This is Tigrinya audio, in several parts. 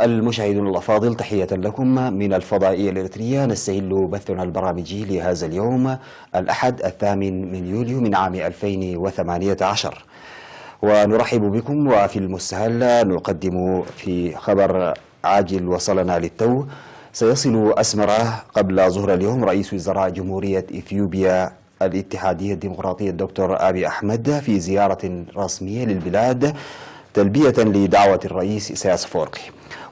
المشاهدون الأفاضل، تحية لكم من الفضائية الإريترية. نستهل بثنا البرامجي لهذا اليوم، الأحد الثامن من يوليو من عام ألفين وثمانية عشر، ونرحب بكم. وفي المستهل نقدم في خبر عاجل وصلنا للتو: سيصل أسمرة قبل ظهر اليوم رئيس وزراء جمهورية إثيوبيا الاتحادية الديمقراطية الدكتور أبي أحمد في زيارة رسمية للبلاد، تلبية لدعوة الرئيس إسياس أفورقي.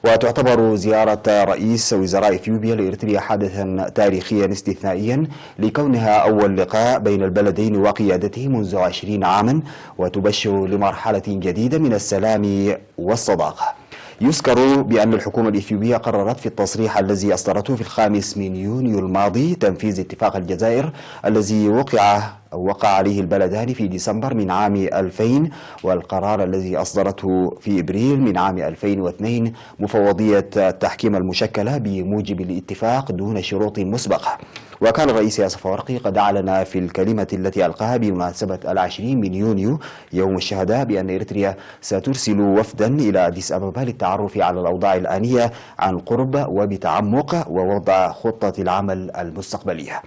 وتعتبر زيارة رئيس وزراء إثيوبيا لإريتريا حدثا تاريخيا استثنائيا، لكونها أول لقاء بين البلدين وقيادته منذ عشرين عاما، وتبشر لمرحلة جديدة من السلام والصداقة. يذكر بأن الحكومة الإثيوبية قررت في التصريح الذي أصدرته في الخامس من يونيو الماضي تنفيذ اتفاق الجزائر الذي وقع وقع عليه البلدان في ديسمبر من عام ألفين، والقرار الذي أصدرته في إبريل من عام ألفين واثنين مفوضية التحكيم المشكلة بموجب الاتفاق دون شروط مسبقة. وكان الرئيس إسياس أفورقي قد أعلن في الكلمة التي ألقاها بمناسبة العشرين من يونيو يوم الشهداء بأن إريتريا سترسل وفدا إلى أديس أبابا للتعرف على الأوضاع الآنية عن قرب وبتعمق ووضع خطة العمل المستقبلية.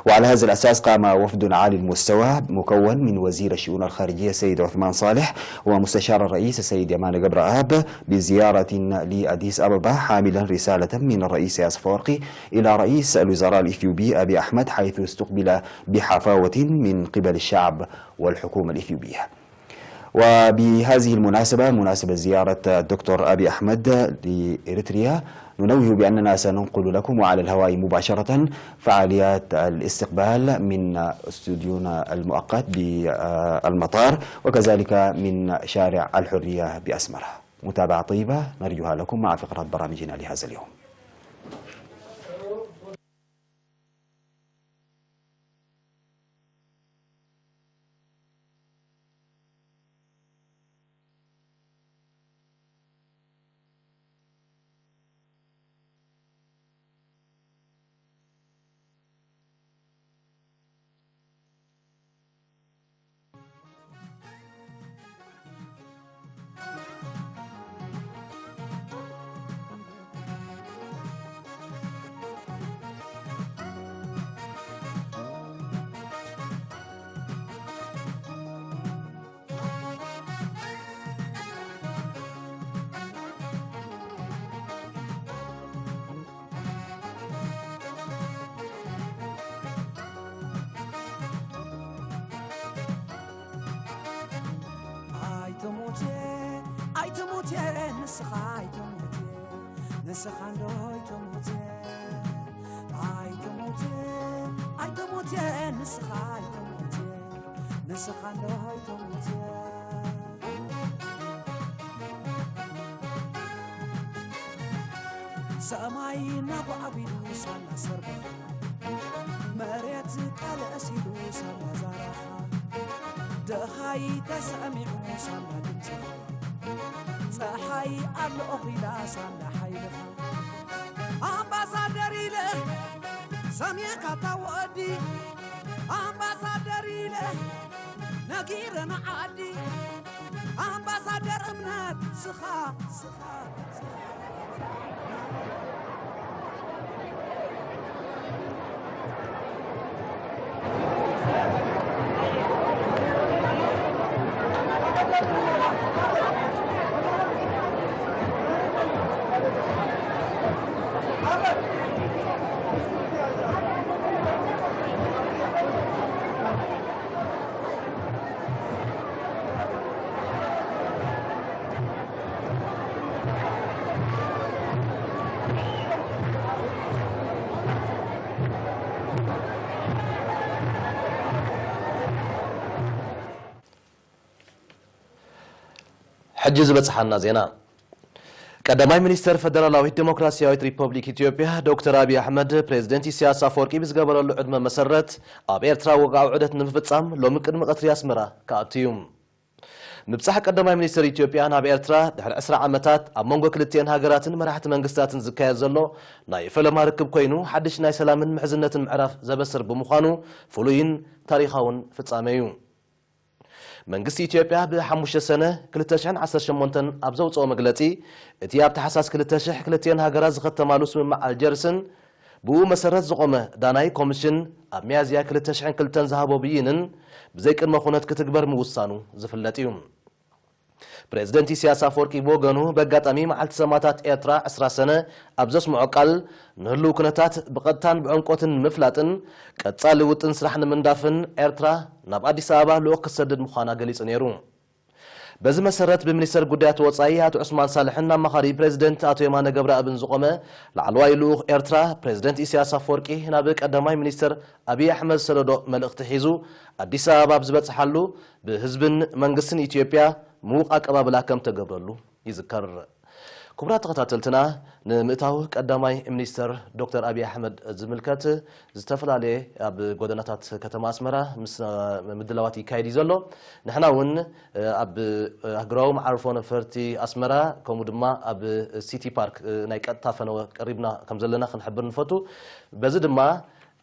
وعلى هذا الأساس قام وفد عالي المستوى مكون من وزير الشؤون الخارجية السيد عثمان صالح ومستشار الرئيس السيد يمانة جبرآب بزيارة لأديس أبابا، حاملا رسالة من الرئيس إسياس أفورقي إلى رئيس الوزراء الإثيوبي أبي أحمد، حيث استقبل بحفاوة من قبل الشعب والحكومة الإثيوبية. وبهذه المناسبة، مناسبة زيارة الدكتور أبي أحمد لإريتريا، ننوه بأننا سننقل لكم وعلى الهواء مباشرة فعاليات الاستقبال من استوديونا المؤقت بالمطار، وكذلك من شارع الحرية بأسمرة. متابعة طيبة نرجوها لكم مع فقرات برامجنا لهذا اليوم. ኣይትሙት ኣይትሙት ንስኻ ኣይትሙት ንስኻ እንዶ ኣይትሙት ኣይትሙት ኣይትሙት ንስኻ ኣይትሙት ንስኻ እንዶ ኣይትሙት ሰማይ እናጓዕጒዱ ሳላ ሰርበኻ መሬት ቃልዕ ሲሉ ሳላ ዛራኻ ደኻይ ተሰሚዑ ሳላ ድምፅኻ ፀሓይ ኣሎ ኦኺላ ሳላ ሓይልኻ ኣምባሳደር ኢለ ሰሚዕካ ታወዲ ኣምባሳደር ኢለ ነጊረ ንዓዲ ኣምባሳደር እምነት ስኻ ስኻ ሕጂ ዝበጽሓና ዜና። ቀዳማይ ሚኒስተር ፈደራላዊት ዲሞክራስያዊት ሪፐብሊክ ኢትዮጵያ ዶክተር ኣብይ ኣሕመድ፣ ፕሬዝደንት ኢሳያስ ኣፈወርቂ ብዝገበረሉ ዕድመ መሰረት፣ ኣብ ኤርትራ ወግዓዊ ዑደት ንምፍጻም ሎሚ ቅድሚ ቀትሪ ኣስመራ ክኣቱ እዩ። ምብጻሕ ቀዳማይ ሚኒስተር ኢትዮጵያ ናብ ኤርትራ፣ ድሕሪ ዕስራ ዓመታት ኣብ መንጎ ክልቲኤን ሃገራትን መራሕቲ መንግስታትን ዝካየድ ዘሎ ናይ ፈለማ ርክብ ኮይኑ፣ ሓድሽ ናይ ሰላምን ምሕዝነትን ምዕራፍ ዘበስር ብምዃኑ፣ ፍሉይን ታሪኻውን ፍጻመ እዩ። መንግስቲ ኢትዮጵያ ብ ሓሙሽተ ሰነ ክልተ ሽሕን ዓሰርተ ሸሞንተን ኣብ ዘውፅኦ መግለፂ፣ እቲ ኣብ ታሕሳስ ክልተ ሽሕ ክልቲኤን ሃገራት ዝኸተማሉ ስምምዕ ኣልጀርስን ብኡ መሰረት ዝቖመ ዳናይ ኮሚሽን ኣብ ሚያዝያ ክልተ ሽሕን ክልተን ዝሃቦ ብይንን ብዘይቅድመ ኩነት ክትግበር ምውሳኑ ዝፍለጥ እዩ። ፕሬዝደንት ኢሳያስ ኣፈወርቂ ብወገኑ፣ በጋጣሚ መዓልቲ ሰማእታት ኤርትራ ዕስራ ሰነ ኣብ ዘስምዖ ቃል፣ ንህልው ኩነታት ብቐጥታን ብዕምቆትን ንምፍላጥን ቀጻሊ ውጥን ስራሕ ንምንዳፍን ኤርትራ ናብ ኣዲስ ኣበባ ልኡኽ ክትሰድድ ምዃና ገሊጹ ነይሩ። በዚ መሰረት፣ ብሚኒስተር ጉዳያት ወጻኢ ኣቶ ዑስማን ሳልሕን ኣማኻሪ ፕሬዝደንት ኣቶ የማነ ገብረኣብን ዝቖመ ላዕለዋይ ልኡኽ ኤርትራ፣ ፕሬዝደንት ኢሳያስ ኣፈወርቂ ናብ ቀዳማይ ሚኒስተር ኣብይ ኣሕመድ ዝሰደዶ መልእኽቲ ሒዙ ኣዲስ ኣበባ ኣብ ዝበጽሓሉ፣ ብህዝብን መንግስትን ኢትዮጵያ ምዉቕ ኣቀባብላ ከም ተገብረሉ ይዝከር። ክቡራት ተኸታተልትና፣ ንምእታው ቀዳማይ ሚኒስተር ዶክተር ኣብይ ኣሕመድ ዝምልከት ዝተፈላለየ ኣብ ጎደናታት ከተማ ኣስመራ ምስ ምድላዋት ይካየድ እዩ ዘሎ። ንሕና እውን ኣብ ሃገራዊ መዓርፎ ነፈርቲ ኣስመራ፣ ከምኡ ድማ ኣብ ሲቲ ፓርክ ናይ ቀጥታ ፈነወ ቀሪብና ከም ዘለና ክንሕብር ንፈቱ። በዚ ድማ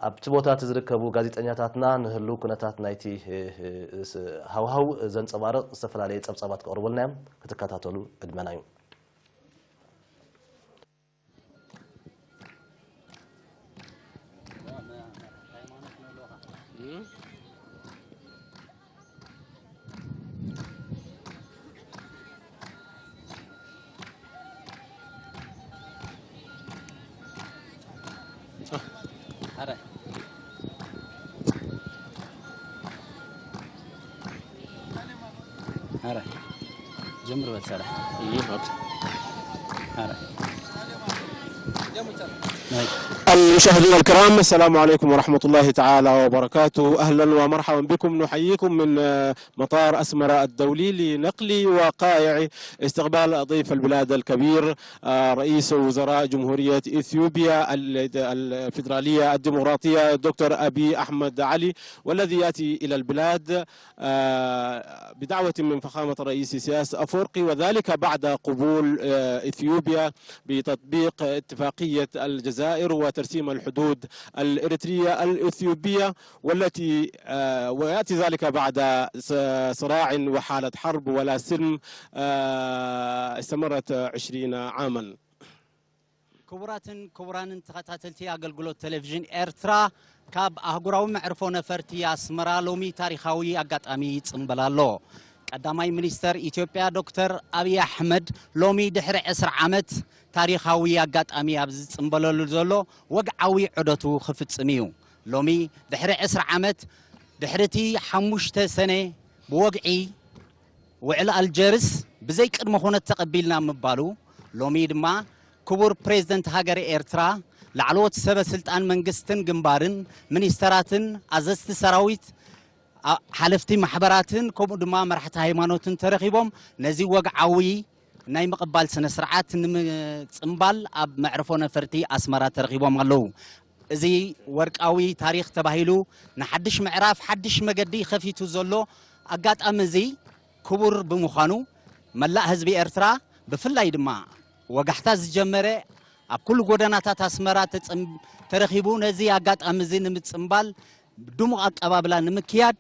ኣብቲ ቦታ እቲ ዝርከቡ ጋዜጠኛታትና ንህልው ኩነታት ናይቲ ሃዋህው ዘንጸባርቕ ዝተፈላለየ ጸብጻባት ከቕርቡልና እዮም። ክትከታተሉ ዕድመና እዩ። ኧረ ኧረ ጀምር በል ሰላም። ኧረ المشاهدين الكرام، السلام عليكم ورحمة الله تعالى وبركاته. أهلا ومرحبا بكم، نحييكم من، آه، مطار أسمرة الدولي لنقل وقائع استقبال ضيف البلاد الكبير، آه، رئيس وزراء جمهورية إثيوبيا ال-، الفيدرالية الديمقراطية، دكتور أبي أحمد علي، والذي يأتي إلى البلاد، آه، بدعوة من فخامة الرئيس إسياس أفورقي، وذلك بعد قبول، آه، إثيوبيا بتطبيق اتفاقية الجزائر وترسيم الحدود الإريترية الإثيوبية، والتي، آه، ويأتي ذلك بعد ص-، صراع وحالة حرب ولا سلم، آه، استمرت عشرين عاما. ክቡራትን ክቡራንን ተኸታተልቲ ኣገልግሎት ቴሌቪዥን ኤርትራ፣ ካብ ኣህጉራዊ መዕርፎ ነፈርቲ ኣስመራ ሎሚ ታሪኻዊ ኣጋጣሚ ይጽምበል ኣሎ። ቀዳማይ ሚኒስተር ኢትዮጵያ ዶክተር ኣብይ ኣሕመድ ሎሚ ድሕሪ ዕስራ ዓመት ታሪኻዊ ኣጋጣሚ ኣብ ዝጽምበለሉ ዘሎ ወግዓዊ ዑደቱ ክፍጽም እዩ። ሎሚ ድሕሪ ዕስራ ዓመት፣ ድሕሪ እቲ ሓሙሽተ ሰነ ብወግዒ ውዕል ኣልጀርስ ብዘይ ቅድመ ኩነት ተቐቢልና ምባሉ፣ ሎሚ ድማ ክቡር ፕሬዝደንት ሃገረ ኤርትራ፣ ላዕለዎት ሰበ ስልጣን መንግስትን ግንባርን፣ ሚኒስተራትን፣ ኣዘዝቲ ሰራዊት፣ ኣ-፣ ሓለፍቲ ማሕበራትን፣ ከምኡ ድማ መራሕቲ ሃይማኖትን ተረኺቦም ነዚ ወግዓዊ ናይ ምቕባል ስነ ስርዓት ንምጽምባል ኣብ መዕርፎ ነፈርቲ ኣስመራ ተረኺቦም ኣለዉ። እዚ ወርቃዊ ታሪኽ ተባሂሉ ንሓድሽ ምዕራፍ ሓድሽ መገዲ ከፊቱ ዘሎ ኣጋጣሚ እዚ ክቡር ብምዃኑ፣ መላእ ህዝቢ ኤርትራ፣ ብፍላይ ድማ ወጋሕታ ዝጀመረ፣ ኣብ ኩሉ ጎደናታት ኣስመራ ተጽም-፣ ተረኺቡ ነዚ ኣጋጣሚ እዚ ንምጽምባል ድሙቕ ኣቀባብላ ንምክያድ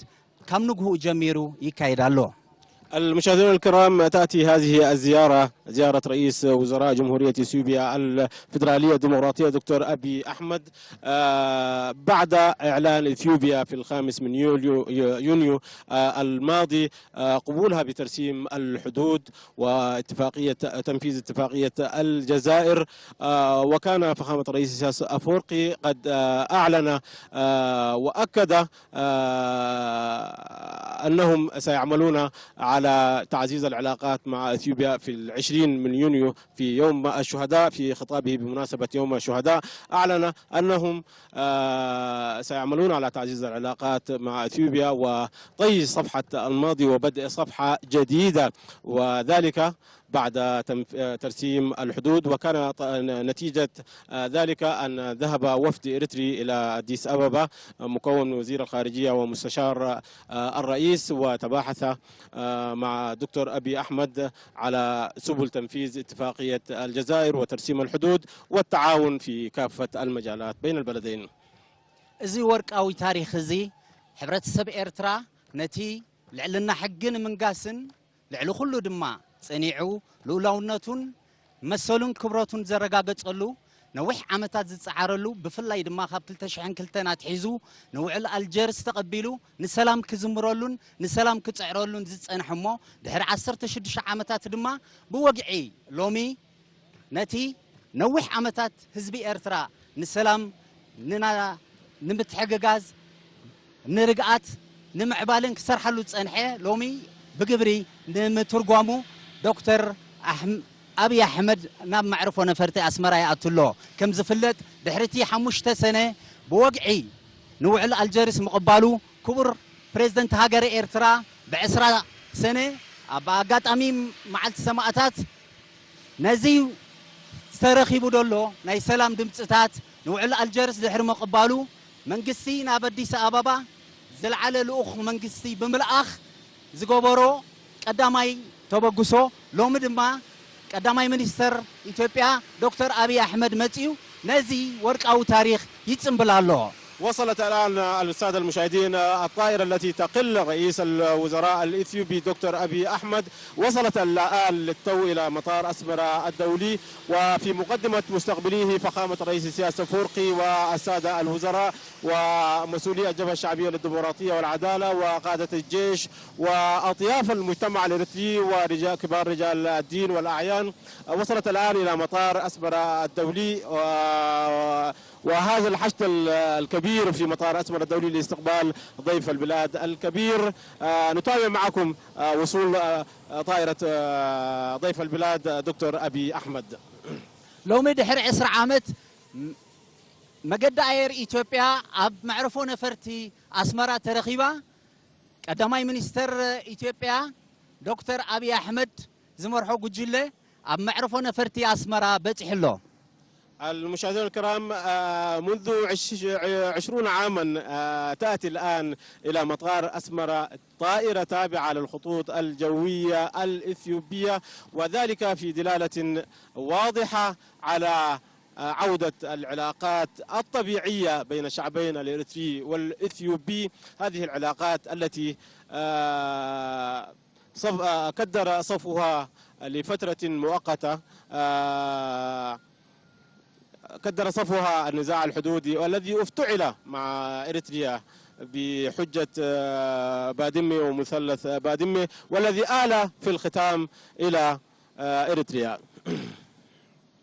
ካብ ንግሆኡ ጀሚሩ ይካየድ ኣሎ። المشاهدون الكرام، تأتي هذه الزيارة، زيارة رئيس وزراء جمهورية إثيوبيا الفيدرالية الديمقراطية دكتور أبي أحمد، آه، بعد إعلان إثيوبيا في الخامس من يوليو، يونيو، آه، الماضي، آه، قبولها بترسيم الحدود واتفاقية، تنفيذ اتفاقية الجزائر. آه، وكان فخامة الرئيس إسياس أفورقي قد، آه، أعلن، آه، وأكد، آه، أنهم سيعملون على تعزيز العلاقات مع إثيوبيا في العشرين من يونيو، في يوم الشهداء، في خطابه بمناسبة يوم الشهداء، أعلن أنهم، آه، سيعملون على تعزيز العلاقات مع إثيوبيا وطي صفحة الماضي وبدء صفحة جديدة، وذلك بعد تنف-، آه، ترسيم الحدود. وكان ط-، ن-، نتيجة، آه، ذلك أن ذهب وفد إريتري إلى أديس أبابا، آه، مكون من وزير الخارجية ومستشار، آه، الرئيس، وتباحث، آه، مع دكتور أبي أحمد على سبل تنفيذ اتفاقية الجزائر وترسيم الحدود والتعاون في كافة المجالات بين البلدين. እዚ ወርቃዊ ታሪኽ እዚ፣ ሕብረተሰብ ኤርትራ ነቲ ልዕልና ሕጊ ንምንጋስን ልዕሊ ኩሉ ድማ ጸኒዑ ልኡላውነቱን መሰሉን ክብረቱን ዘረጋገጸሉ ነዊሕ ዓመታት ዝጸዓረሉ፣ ብፍላይ ድማ ካብ ክልተ ሽሕን ክልተን ኣትሒዙ ንውዕል ኣልጀርስ ተቐቢሉ ንሰላም ክዝምረሉን ንሰላም ክጽዕረሉን ዝጸንሐ እሞ፣ ድሕሪ ዓሰርተ ሽዱሽተ ዓመታት ድማ ብወግዒ ሎሚ ነቲ ነዊሕ ዓመታት ህዝቢ ኤርትራ ንሰላም፣ ንና-፣ ንምትሕግጋዝ፣ ንርግኣት፣ ንምዕባልን ክሰርሓሉ ዝጸንሐ ሎሚ ብግብሪ ንምትርጓሙ ዶክተር ኣሕም-፣ ኣብይ ኣሕመድ ናብ መዕርፎ ነፈርቲ ኣስመራ ይኣቱ ኣሎ። ከም ዝፍለጥ ድሕሪ እቲ ሓሙሽተ ሰነ ብወግዒ ንውዕል ኣልጀርስ ምቕባሉ ክቡር ፕሬዝደንት ሃገረ ኤርትራ ብዕስራ ሰነ ኣብ ኣጋጣሚ መዓልቲ ሰማእታት ነዚ ዝተረኺቡ ዘሎ ናይ ሰላም ድምፅታት ንውዕል ኣልጀርስ ድሕሪ ምቕባሉ መንግስቲ ናብ ኣዲስ ኣበባ ዝለዓለ ልኡኽ መንግስቲ ብምልኣኽ ዝገበሮ ቀዳማይ ተበግሶ ሎሚ ድማ ቀዳማይ ሚኒስተር ኢትዮጵያ ዶክተር ኣብይ ኣሕመድ መፂኡ ነዚ ወርቃዊ ታሪኽ ይፅምብል ኣሎ። وصلت الآن السادة المشاهدين الطائرة التي تقل رئيس الوزراء الإثيوبي دكتور أبي أحمد، وصلت الآن للتو إلى مطار أسمرة الدولي، وفي مقدمة مستقبليه فخامة رئيس السياسة فورقي والسادة الوزراء ومسؤولي الجبهة الشعبية للديمقراطية والعدالة وقادة الجيش وأطياف المجتمع الإريتري ورجال، كبار رجال الدين والأعيان، وصلت الآن إلى مطار أسمرة الدولي، و-، وهذا الحشد ال-، الكبير في مطار أسمرة الدولي لاستقبال ضيف البلاد الكبير. آه، نتابع معكم، آه، وصول، آه، طائرة، آه، ضيف البلاد، آه، دكتور أبي أحمد. ሎሚ ድሕሪ ዕስራ ዓመት ም-፣ መገዲ ኣየር ኢትዮጵያ ኣብ መዕርፎ ነፈርቲ ኣስመራ ተረኺባ። ቀዳማይ ሚኒስተር ኢትዮጵያ ዶክተር ኣብይ ኣሕመድ ዝመርሖ ጉጅለ ኣብ መዕርፎ ነፈርቲ ኣስመራ በጺሑ ኣሎ። المشاهدين الكرام، آه، منذ عش-، عشرون عاما، آه، تأتي الآن إلى مطار أسمرة طائرة تابعة للخطوط الجوية الإثيوبية، وذلك في دلالة واضحة على، آه، عودة العلاقات الطبيعية بين الشعبين الإريتري والإثيوبي. هذه العلاقات التي، آه، صف-، آه، كدر صفوها لفترة مؤقتة، آه، كدر صفوها النزاع الحدودي والذي افتعل مع إريتريا بحجة، آه، بادمة ومثلث بادمة، والذي آل في الختام إلى، آه، إريتريا.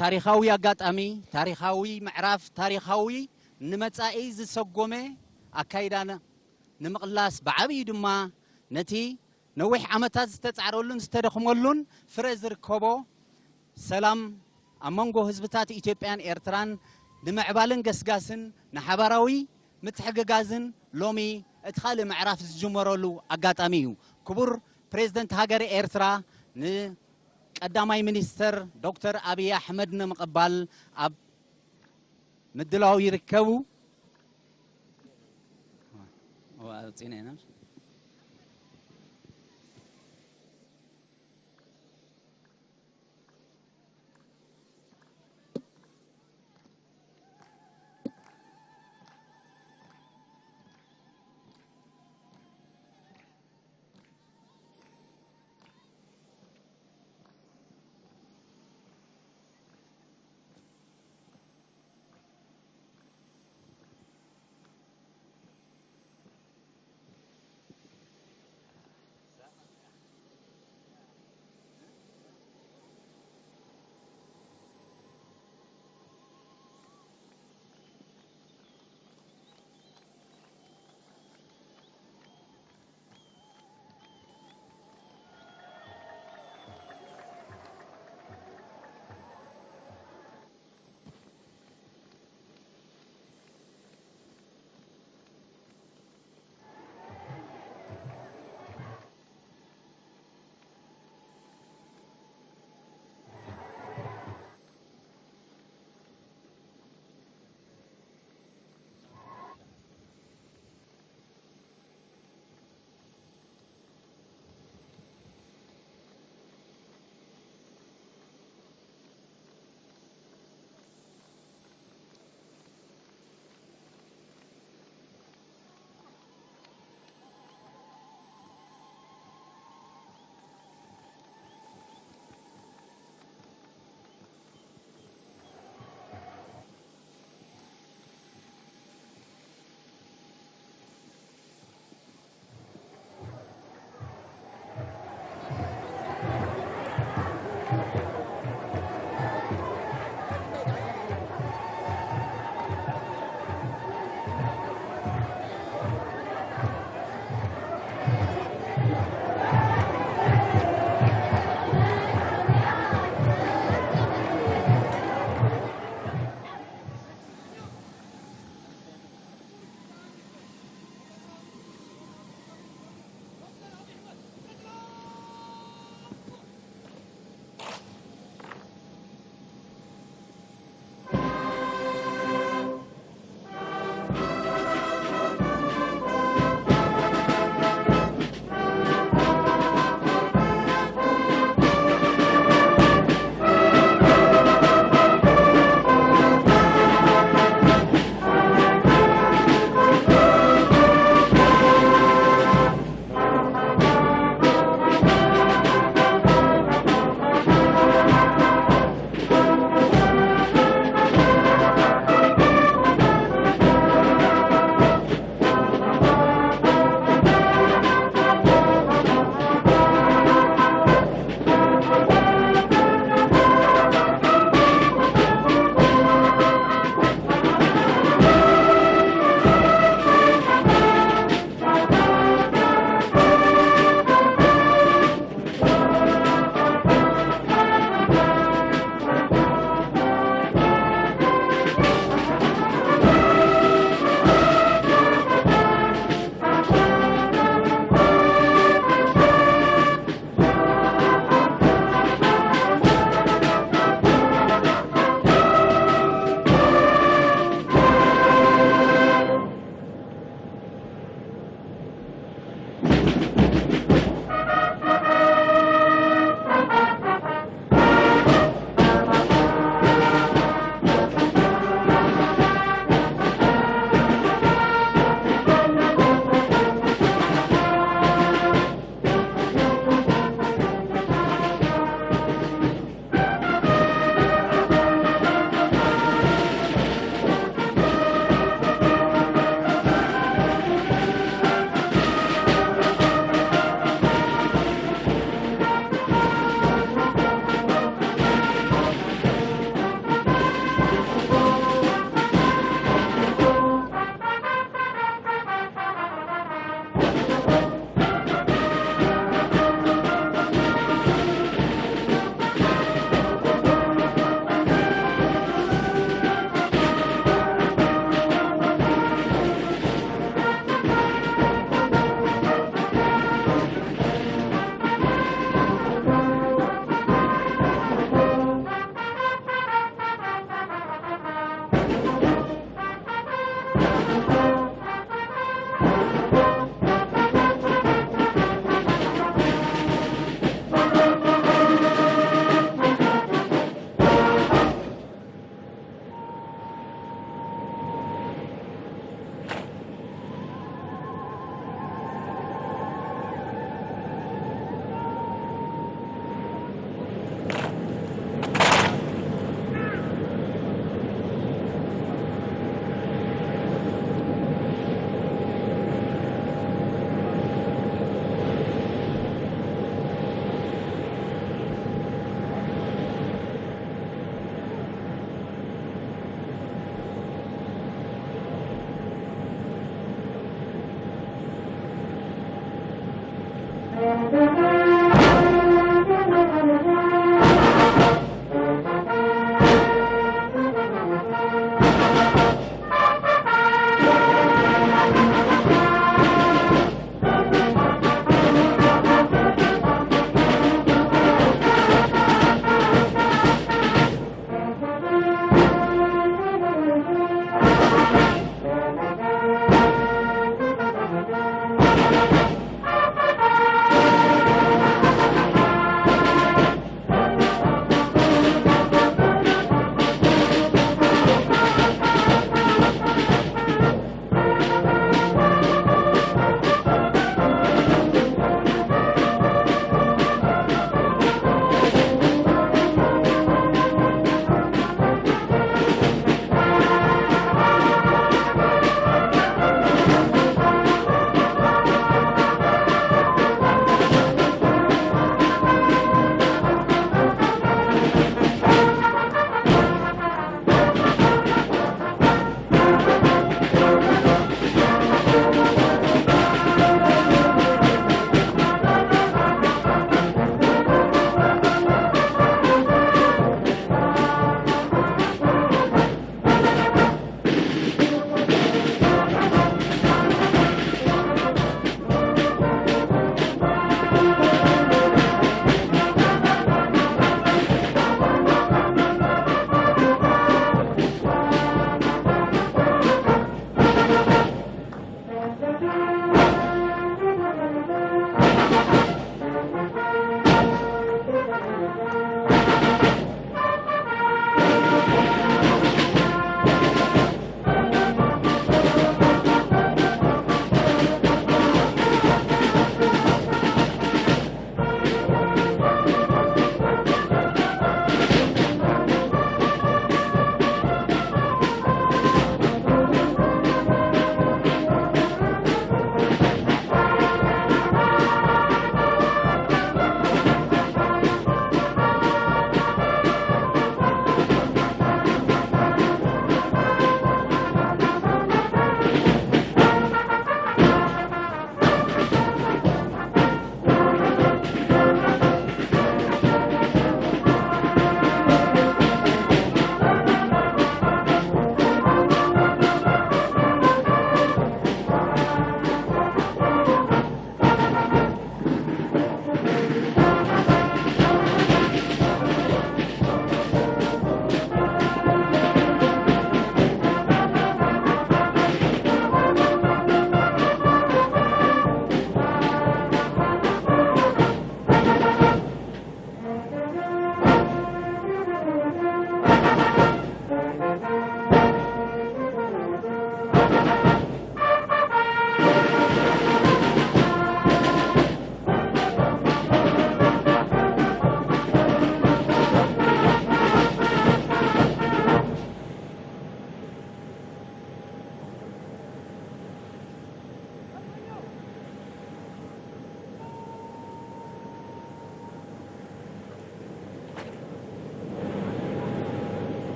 ታሪኻዊ ኣጋጣሚ፣ ታሪኻዊ ምዕራፍ፣ ታሪኻዊ ንመጻኢ ዝሰጎመ ኣካይዳ ን-፣ ንምቕላስ ብዓብዩ ድማ ነቲ ነዊሕ ዓመታት ዝተጻዕረሉን ዝተደኽመሉን ፍረ ዝርከቦ ሰላም ኣብ መንጎ ህዝብታት ኢትዮጵያን ኤርትራን ንምዕባልን ገስጋስን ንሓባራዊ ምትሕግጋዝን ሎሚ እቲ ካልእ ምዕራፍ ዝጅመረሉ ኣጋጣሚ እዩ። ክቡር ፕሬዝደንት ሃገረ ኤርትራ ንቀዳማይ ሚኒስተር ዶክተር ኣብይ ኣሕመድ ንምቕባል ኣብ ምድላው ይርከቡ።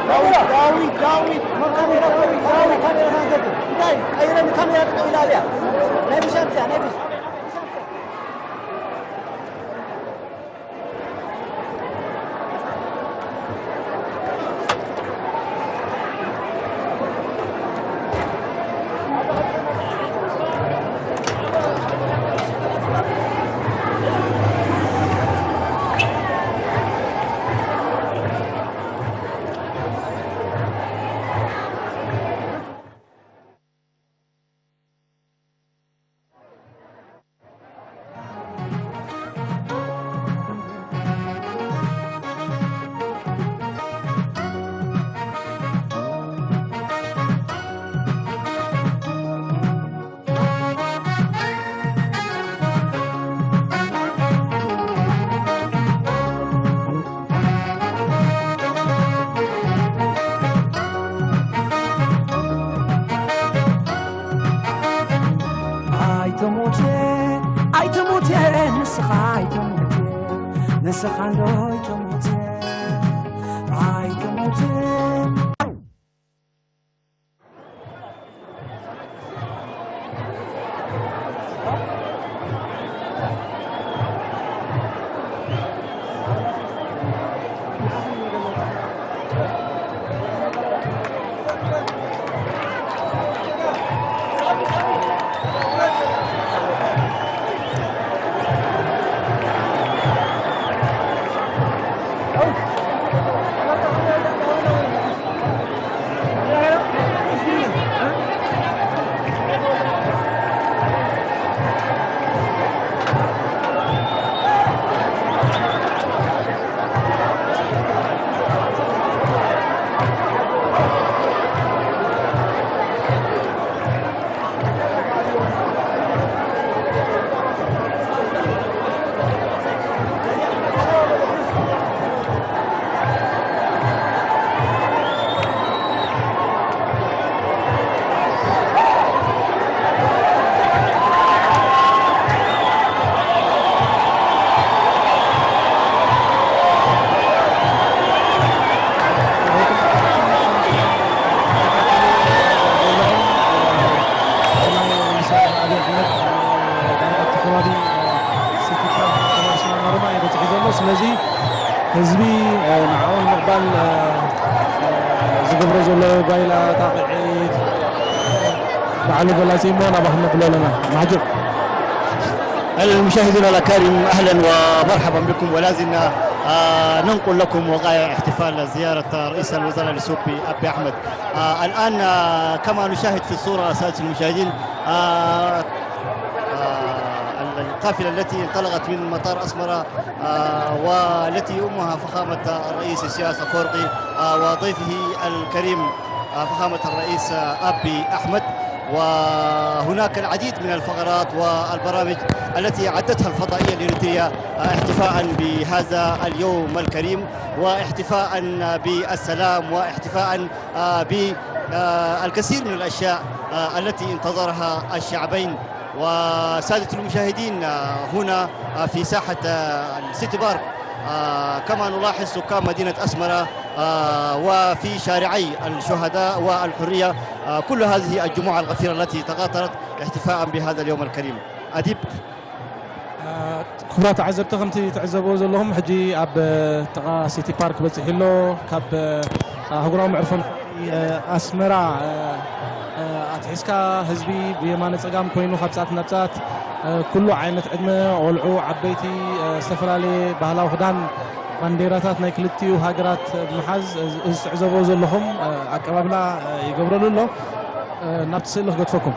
ዳዊት፣ ዳዊት፣ ዳዊት፣ ዳዊት፣ ካሜራ፣ ዳዊት፣ ካሜራ፣ ካሜራ፣ እንታይ? ቀይረኒ፣ ካሜራ ጠጠው ኢላ እያ። ናይ ብሻን እዚኣ፣ ናይ ብሻን። ኣይትሙት፣ ኣይትሙት፣ ንስኻ ኣይትሙት፣ ንስኻ እንዶ ኣይትሙት፣ ኣይትሙት። ስለዚ ህዝቢ ንዕኦም ንምቕባል ዝገብሮ ዘሎ ጓይላ ጣቕዒት ባዕሉ ገላጺ እሞ ናባኹም ነብሎ ኣለና። ማሕጅብ። المشاهدون الأكارم، أهلًا ومرحبا بكم، ولا زلنا، آه، ننقل لكم وقائع احتفال زيارة رئيس الوزراء الإثيوبي أبي أحمد. آه، الآن، آه، كما نشاهد في الصورة، سادة المشاهدين، آه، آه، القافلة التي انطلقت من مطار أسمرة، آه، والتي يؤمها فخامة الرئيس إسياس أفورقي، آه، وضيفه الكريم، آه، فخامة الرئيس، آه، أبي أحمد. وهناك العديد من الفقرات والبرامج التي أعدتها الفضائية الإريترية، آه، احتفاء بهذا اليوم الكريم، واحتفاء بالسلام، واحتفاء، آه، بالكثير من الأشياء، آه، التي انتظرها الشعبين. وسادة المشاهدين، آه، هنا، آه، في ساحة، آه، السيتي بارك، آه، كما نلاحظ سكان مدينة أسمرة، آه، وفي شارعي الشهداء والحرية، آه، كل هذه الجموع الغفيرة التي تقاطرت احتفاء بهذا اليوم الكريم. أديب. ክቡራት ተዓዘብቲ፣ ከምቲ ትዕዘብዎ ዘለኹም፣ ሕጂ ኣብ ጥቓ ሲቲ ፓርክ በፂሑ ኣሎ። ካብ ኣህጉራዊ መዕርፎ ኣስመራ ኣትሒዝካ ህዝቢ ብየማነ ጸጋም ኮይኑ ካብ ጻት ናብ ጻት ኩሉ ዓይነት ዕድመ፣ ቆልዑ፣ ዓበይቲ፣ ዝተፈላለየ ባህላዊ ክዳን፣ ባንዴራታት ናይ ክልቲኡ ሃገራት ብምሓዝ እዚ ትዕዘብዎ ዘለኹም ኣቀባብላ ይገብረሉ ኣሎ። ናብቲ ስእሊ ክገድፈኩም።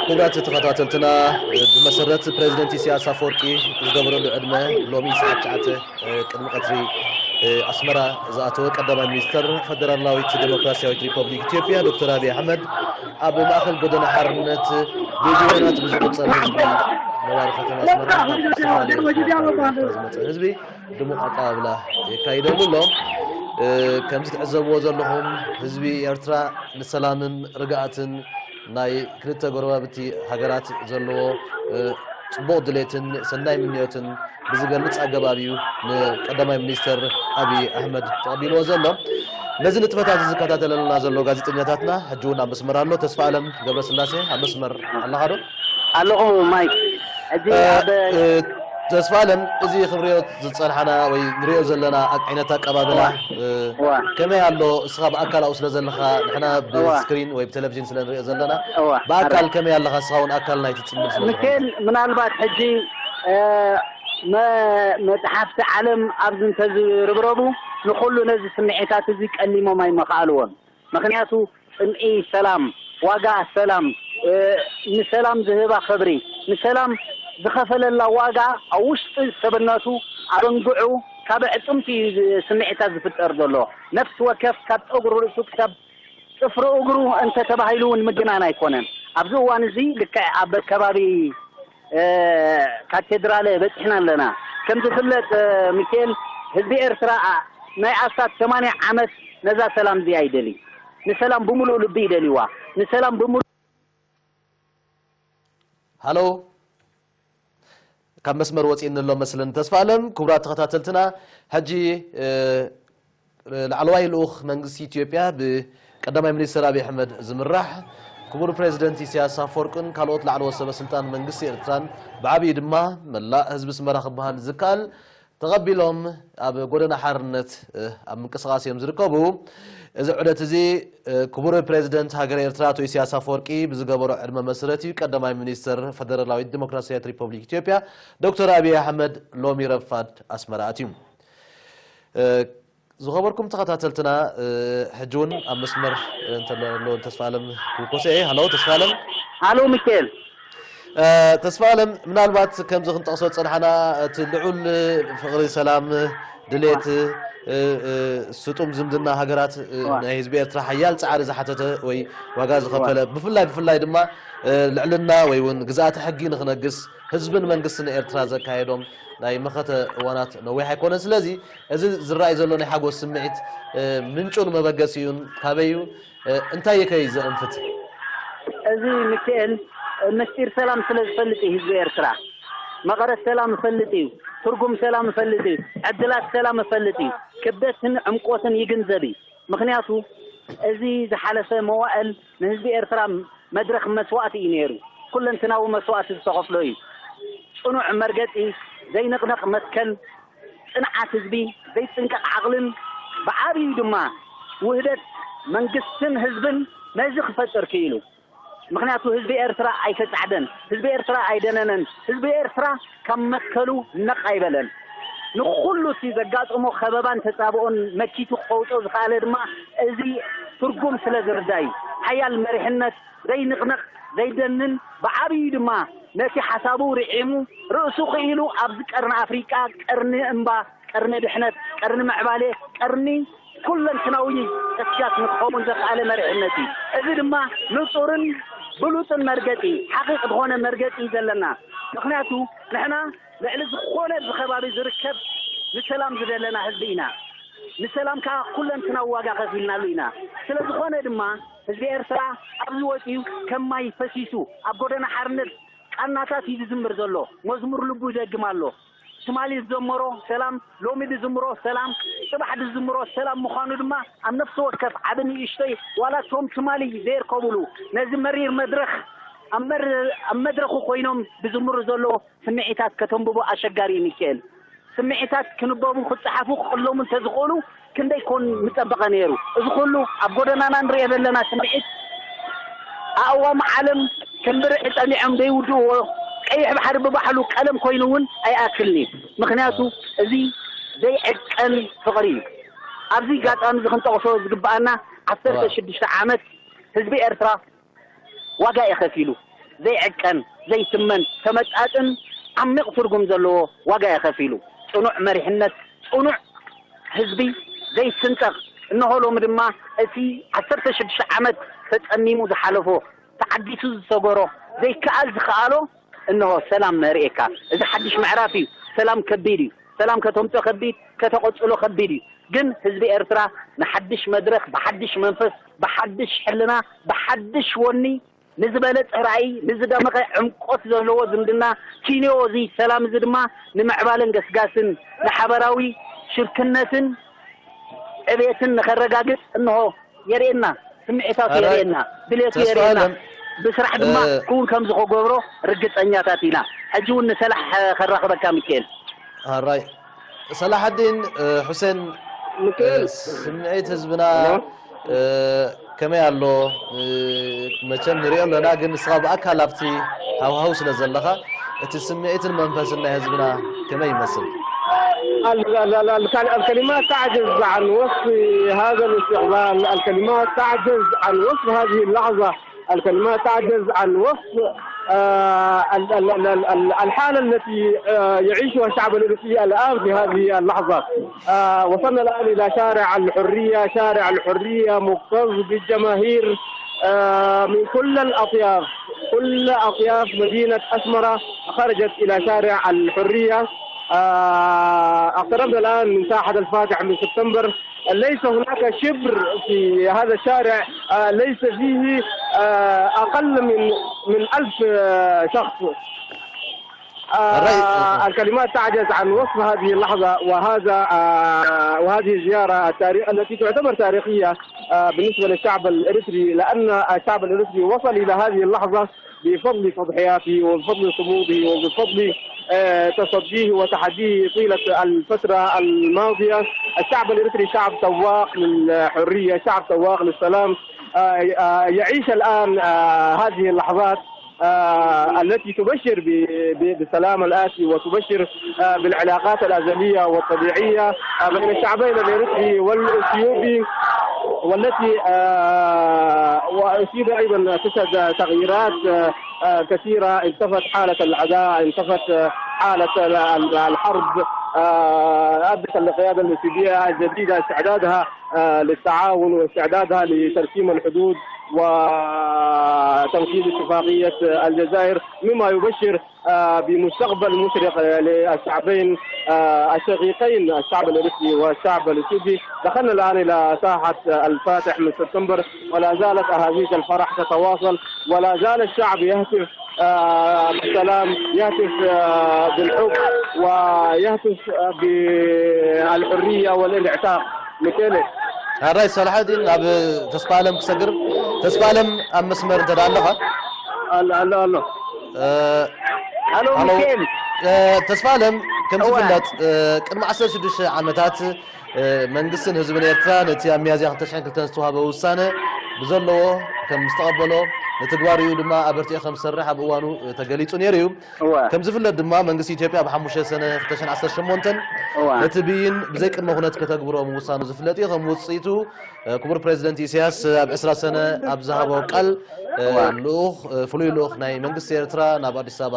ክቡራት ተኸታተልትና፣ ብመሰረት ፕሬዚደንት ኢሳያስ ኣፈወርቂ ዝገበረሉ ዕድመ ሎሚ ሰዓት ትሽዓተ ቅድሚ ቀትሪ ኣስመራ ዝኣተወ ቀዳማይ ሚኒስተር ፈደራላዊት ዴሞክራሲያዊት ሪፐብሊክ ኢትዮጵያ ዶክተር ኣብይ ኣሕመድ፣ ኣብ ማእከል ጎደና ሓርነት ብሚልዮናት ብዝቑጸር ህዝቢ ነባሪ ከተማ ኣስመራ፣ ካብ ዝተፈላለየ ከባቢ ዝመጸ ህዝቢ ድሙቕ ኣቀባብላ የካይደሉ ኣሎ። ከምዚ ትዕዘብዎ ዘለኹም ህዝቢ ኤርትራ ንሰላምን ርግኣትን ናይ ክልተ ጎረባብቲ ሃገራት ዘለዎ ጽቡቕ ድሌትን ሰናይ ምንዮትን ብዝገልጽ ኣገባብ እዩ ንቀዳማይ ሚኒስተር ኣብይ ኣሕመድ ተቐቢልዎ ዘሎ። ነዚ ንጥፈታት ዝከታተለልና ዘሎ ጋዜጠኛታትና ሕጂ እውን ኣብ መስመር ኣሎ። ተስፋ ኣለም ገብረስላሴ ኣብ መስመር ኣለኻ ዶ? ኣለኹ ማይክ። ሕጂ ኣብ ተስፋ ኣለም፣ እዚ ክንሪኦ ዝጸንሓና ወይ ንሪኦ ዘለና ዓይነት ኣቀባብላ ከመይ ኣሎ? እስኻ ብኣካል ኣብኡ ስለ ዘለኻ፣ ንሕና ብስክሪን ወይ ብቴሌቪዥን ስለ ንሪኦ ዘለና፣ ብኣካል ከመይ ኣለኻ? እስኻ እውን ኣካል ናይቲ ጽምብል ስለ ዝኾንካ። ምናልባት ሕጂ መጽሓፍቲ ዓለም ኣብዚ እንተዝርብረቡ ንኹሉ ነዚ ስምዒታት እዚ ቀሊሞም ኣይመኽኣልዎን። ምኽንያቱ ጽምኢ ሰላም፣ ዋጋ ሰላም፣ ንሰላም ዝህባ ክብሪ፣ ንሰላም ዝኸፈለላ ዋጋ ኣብ ውሽጢ ሰብነቱ ኣበንግዑ ካብ ዕጽምቲ እዩ ስምዒታት ዝፍጠር ዘሎ። ነፍሲ ወከፍ ካብ ጸጉሪ ርእሱ ክሳብ ጽፍሪ እግሩ እንተ ተባሂሉ እውን ምግናን ኣይኮነን። ኣብዚ እዋን እዚ ልክዕ ኣብ ከባቢ ካቴድራለ በጺሕና ኣለና። ከም ዝፍለጥ ሚኪኤል፣ ህዝቢ ኤርትራ ናይ ኣስታት ሰማንያ ዓመት ነዛ ሰላም እዚኣ ይደሊ። ንሰላም ብምሉእ ልቢ ይደልዋ። ንሰላም ብምሉእ ሃሎ፣ ካብ መስመር ወፂእኒ ኣሎ መስለኒ ተስፋ ኣለም። ክቡራት ተኸታተልትና፣ ሕጂ ላዕለዋይ ልኡኽ መንግስቲ ኢትዮጵያ ብቀዳማይ ሚኒስትር ኣብይ ኣሕመድ ዝምራሕ ክቡር ፕሬዚደንት ኢሳያስ ኣፈወርቅን ካልኦት ላዕለዎት ሰበ ስልጣን መንግስቲ ኤርትራን ብዓብዩ ድማ መላእ ህዝቢ ኣስመራ ክበሃል ዝከኣል ተቐቢሎም ኣብ ጎደና ሓርነት ኣብ ምንቅስቓስ እዮም ዝርከቡ። እዚ ዑደት እዚ ክቡር ፕሬዚደንት ሃገረ ኤርትራ ኣቶ ኢሳያስ ኣፈወርቂ ብዝገበሮ ዕድመ መሰረት እዩ ቀዳማይ ሚኒስትር ፈደራላዊት ዲሞክራሲያዊት ሪፐብሊክ ኢትዮጵያ ዶክተር ኣብይ ኣሕመድ ሎሚ ረፋድ ኣስመራ ኣትዩ። ዝኸበርኩም ተኸታተልትና፣ ሕጂ እውን ኣብ መስመር እንተሎ ተስፋ ኣለም ክውኮሰ እየ። ሃሎ ተስፋ ኣለም። ሃሎ ሚካኤል። ተስፋ ኣለም፣ ምናልባት ከምዚ ክንጠቕሶ ዝጸናሕና እቲ ልዑል ፍቕሪ ሰላም ድሌት ስጡም ዝምድና ሃገራት ናይ ህዝቢ ኤርትራ ሓያል ጻዕሪ ዝሓተተ ወይ ዋጋ ዝኸፈለ፣ ብፍላይ ብፍላይ ድማ ልዕልና ወይ እውን ግዝኣተ ሕጊ ንኽነግስ ህዝብን መንግስትን ኤርትራ ዘካየዶም ናይ መኸተ እዋናት ነዊሕ ኣይኮነን። ስለዚ እዚ ዝረኣይ ዘሎ ናይ ሓጎስ ስምዒት ምንጩን መበገሲኡን ካበይ እዩ? እንታይ እዩ ከ ዘእንፍት? እዚ ሚካኤል ምስጢር ሰላም ስለ ዝፈልጥ እዩ ህዝቢ ኤርትራ። መቐረት ሰላም ይፈልጥ እዩ። ትርጉም ሰላም ይፈልጥ እዩ። ዕድላት ሰላም ይፈልጥ እዩ። ክብደትን ዕምቆትን ይግንዘብ እዩ። ምኽንያቱ እዚ ዝሓለፈ መዋእል ንህዝቢ ኤርትራ መድረኽ መስዋእቲ እዩ ነይሩ። ኩለንትናዊ መስዋእቲ ዝተኸፍሎ እዩ። ጽኑዕ መርገጺ፣ ዘይንቕነቕ መትከል፣ ጽንዓት ህዝቢ፣ ዘይጽንቀቕ ዓቕልን ብዓብዩ ድማ ውህደት መንግስትን ህዝብን ነዚ ክፈጥር ክኢሉ። ምኽንያቱ ህዝቢ ኤርትራ ኣይተጻዕደን፣ ህዝቢ ኤርትራ ኣይደነነን፣ ህዝቢ ኤርትራ ካብ መትከሉ ነቕ ኣይበለን። ንኹሉ እቲ ዘጋጠሞ ከበባን ተጻብኦን መኪቱ ክኸውጦ ዝኸኣለ ድማ እዚ ትርጉም ስለ ዝርዳእ እዩ። ሓያል መሪሕነት፣ ዘይንቕነቕ፣ ዘይደንን ብዓብዩ ድማ ነቲ ሓሳቡ ርዒሙ ርእሱ ክኢሉ ኣብዚ ቀርኒ ኣፍሪቃ ቀርኒ እምባ፣ ቀርኒ ድሕነት፣ ቀርኒ ምዕባሌ፣ ቀርኒ ኩለንትናዊ ተስያት ንክኸውን ዘኽኣለ መሪሕነት እዩ። እዚ ድማ ንጹርን ብሉጽን መርገጺ፣ ሓቒቕ ዝኾነ መርገጺ እዩ ዘለና። ምኽንያቱ ንሕና ልዕሊ ዝኾነ እዚ ከባቢ ዝርከብ ንሰላም ዝደለና ህዝቢ ኢና። ንሰላም ከኣ ኩለንትናዊ ዋጋ ከፊልናሉ ኢና። ስለ ዝኾነ ድማ ህዝቢ ኤርትራ ኣብዚ ወጺኡ ከም ማይ ፈሲሱ ኣብ ጎደና ሓርነት ቃናታት እዩ ዝዝምር ዘሎ። መዝሙር ልቡ ይደግም ኣሎ። ትማሊ ዝዘመሮ ሰላም፣ ሎሚ ዝዝምሮ ሰላም፣ ጽባሕ ዝዝምሮ ሰላም ምዃኑ ድማ ኣብ ነፍሲ ወከፍ ዓቢ ንእሽቶይ ዋላ እቶም ትማሊ ዘይርከቡሉ ነዚ መሪር መድረኽ ኣብ መር- ኣብ መድረኹ ኮይኖም ዝዝምሩ ዘለዉ ስምዒታት ከተንብቦ ኣሸጋሪ እዩ ሚኪኤል። ስምዒታት ክንበቡ ክጸሓፉ ክቕለሙ እንተዝኽእሉ ክንደይ ኮን ምጸበቐ ነይሩ። እዚ ኩሉ ኣብ ጎደናና ንሪኦ ዘለና ስምዒት ኣእዋም ዓለም ከም ብርዒ ጠሚዖም ዘይውድእዎ ቀይሕ ባሕሪ ብባሕሉ ቀለም ኮይኑ እውን ኣይኣክልን እዩ። ምኽንያቱ እዚ ዘይዕቀን ፍቕሪ እዩ። ኣብዚ ጋጣሚ እዚ ክንጠቕሶ ዝግብኣና ዓሰርተ ሽዱሽተ ዓመት ህዝቢ ኤርትራ ዋጋ እዩ ከፊሉ። ዘይዕቀን፣ ዘይትመን፣ ተመጣጥን ዓሚቕ ትርጉም ዘለዎ ዋጋ እዩ ከፊሉ። ጽኑዕ መሪሕነት፣ ጽኑዕ ህዝቢ ዘይስንጠቕ። እንሆ ሎሚ ድማ እቲ ዓሰርተ ሽዱሽተ ዓመት ተጸሚሙ ዝሓለፎ ተዓጊሱ ዝሰገሮ ዘይከኣል ዝኸኣሎ እንሆ ሰላም ነርእየካ። እዚ ሓድሽ ምዕራፍ እዩ። ሰላም ከቢድ እዩ። ሰላም ከተምጽኦ ከቢድ፣ ከተቐጽሎ ከቢድ እዩ። ግን ህዝቢ ኤርትራ ንሓድሽ መድረኽ ብሓድሽ መንፈስ፣ ብሓድሽ ሕልና፣ ብሓድሽ ወኒ፣ ንዝበለጸ ራእይ፣ ንዝደመቐ ዕምቆት ዘለዎ ዝምድና፣ ኪንዮ እዚ ሰላም እዚ ድማ ንምዕባለን ገስጋስን፣ ንሓበራዊ ሽርክነትን ዕቤትን ንኸረጋግጽ እንሆ የርእየና፣ ስምዒታቱ የርእየና፣ ድሌቱ የርእየና። ብስራሕ ድማ ክውን ከም ዝኸገብሮ ርግጸኛታት ኢና። ሕጂ እውን ንሰላሕ ከራኽበካ ሚካኤል። ኣራይ ሰላሐዲን ሑሴን፣ ስምዒት ህዝብና ከመይ ኣሎ? መቸም ንሪኦ ኣለና፣ ግን ንስኻ ብኣካል ኣብቲ ሃውሃው ስለ ዘለኻ እቲ ስምዒትን መንፈስን ናይ ህዝብና ከመይ ይመስል? الكلمات تعجز عن وصف هذا الاستقبال، الكلمات تعجز عن وصف هذه اللحظة، الكلمات تعجز عن وصف آه، ال- ال- ال- ال- ال- الحالة التي آه، يعيشها الشعب الإريتري الآن في هذه اللحظة. آه، وصلنا الآن إلى شارع الحرية، شارع الحرية مكتظ بالجماهير آه، من كل الأطياف، كل أطياف مدينة أسمرة خرجت إلى شارع الحرية. آه، اقتربنا الآن من ساحة الفاتح من سبتمبر. ليس هناك شبر في هذا الشارع آه، ليس فيه آه، أقل من من ألف آه، شخص. آه، الكلمات تعجز عن وصف هذه اللحظة وهذا آه، وهذه الزيارة التاريخ التي تعتبر تاريخية آه، بالنسبة للشعب الإريتري، لأن الشعب الإريتري وصل إلى هذه اللحظة بفضل تضحياته وبفضل صموده وبفضل آه، تصديه وتحديه طيلة الفترة الماضية. الشعب الإريتري شعب سواق للحرية، شعب سواق للسلام. آه، آه، يعيش الآن آه، هذه اللحظات آه، التي تبشر ب- ب- بالسلام الآتي وتبشر آه، بالعلاقات الأزلية والطبيعية آه، بين الشعبين الإريتري والإثيوبي، والتي آه، وأثيوبيا أيضا تشهد تغييرات آه، آه، كثيرة. انطفت حالة العداء، انطفت آه، حالة ال- ال- الحرب. آه، أبدت القيادة الإثيوبية الجديدة استعدادها آه، للتعاون واستعدادها لترسيم الحدود وتنفيذ اتفاقية الجزائر، مما يبشر آه، بمستقبل مشرق آه، للشعبين آه، الشقيقين، الشعب الإريتري والشعب الإثيوبي. دخلنا الآن إلى ساحة آه، الفاتح من سبتمبر، ولا زالت أهازيج الفرح تتواصل، ولا زال الشعب يهتف آه، بالسلام، يهتف آه، بالحب، ويهتف آه، بالحرية والانعتاق. ميكيلي. ኣራይ ሳላሐዲን ናብ ተስፋ ኣለም ክሰግር። ተስፋ ኣለም ኣብ መስመር እንተ ደኣ ኣለኻ? ኣሎ ኣሎ ኣሎ። እ፣ ኣሎ ኣሎ። ሚካኤል። እ፣ ተስፋ ኣለም፣ ከም እወ። ዝፍለጥ እ፣ ቅድሚ ዓሰርተ ሽዱሽተ ዓመታት እ፣ መንግስትን ህዝብን ኤርትራ ነቲ ኣብ ሚያዝያ ክልተ ሽሕን ክልተን ዝተዋህበ ውሳነ ብዘለዎ ከም ዝተቐበሎ፣ ንትግባሪኡ ድማ ኣበርቲዑ ከም ዝሰርሕ ኣብ እዋኑ እ፣ ተገሊጹ ነይሩ እዩ። እወ። ከም ዝፍለጥ ድማ መንግስቲ ኢትዮጵያ ኣብ ሓሙሽተ ሰነ ክልተ ሽሕን ዓሰርተ ሸሞንተን እወ። ነቲ ብይን ብዘይ ቅድመ ኩነት ከተግብሮ ምውሳኑ ዝፍለጥ እዩ። ከም ውፅኢቱ እ፣ ክቡር ፕሬዚደንት ኢሳያስ ኣብ ዕስራ ሰነ ኣብ ዝሃቦ ቃል እ፣ እወ። ልኡኽ እ፣ ፍሉይ ልኡኽ ናይ መንግስቲ ኤርትራ ናብ ኣዲስ ኣበባ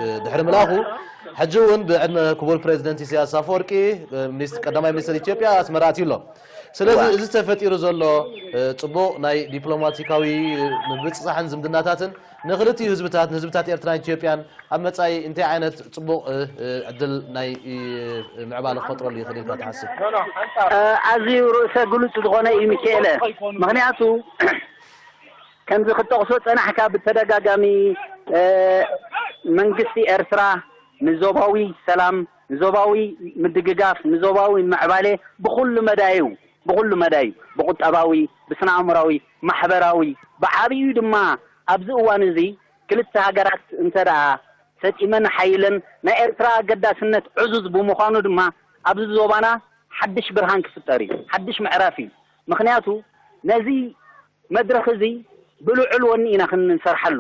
እ፣ ድሕሪ ምልኣኹ፣ ሕጂ እውን ብዕድመ ክቡር ፕሬዚደንት ኢሳያስ ኣፈወርቂ እ፣ ሚኒስ- ቀዳማይ ሚኒስትር ኢትዮጵያ ኣስመራ ኣትዩ ኣሎ። ስለዚ እወ። እዚ ተፈጢሩ ዘሎ እ፣ ጽቡቕ ናይ ዲፕሎማቲካዊ እ፣ ምብጽጻሕን ዝምድናታትን ንክልቲኡ ህዝብታት፣ ንህዝብታት ኤርትራን ኢትዮጵያን ኣብ መጻኢ እንታይ ዓይነት ጽቡቕ እ፣ እ፣ ዕድል ናይ እ፣ ምዕባለ ክፈጥረሉ ይኽእል ኢልካ ትሓስብ? እ፣ ኣዝዩ ርእሰ ግሉጽ ዝኾነ እዩ ሚካኤለ። ምኽንያቱ ከምዚ ክትጠቕሶ ጸናሕካ ብተደጋጋሚ እ፣ መንግስቲ ኤርትራ ንዞባዊ ሰላም፣ ንዞባዊ ምድግጋፍ፣ ንዞባዊ ምዕባለ ብኹሉ መዳዩ፣ ብኹሉ መዳዩ፣ ብቁጠባዊ፣ ብስነ ኣእምራዊ፣ ማሕበራዊ፣ ብዓብዩ ድማ ኣብዚ እዋን እዚ ክልተ ሃገራት እንተ ደኣ ሰጢመን ሓይለን ናይ ኤርትራ ኣገዳስነት ዕዙዝ ብምዃኑ ድማ ኣብዚ ዞባና ሓድሽ ብርሃን ክፍጠር እዩ፣ ሓድሽ ምዕራፍ እዩ። ምኽንያቱ ነዚ መድረኽ እዚ ብልዑል ወኒ ኢና ክንሰርሓሉ።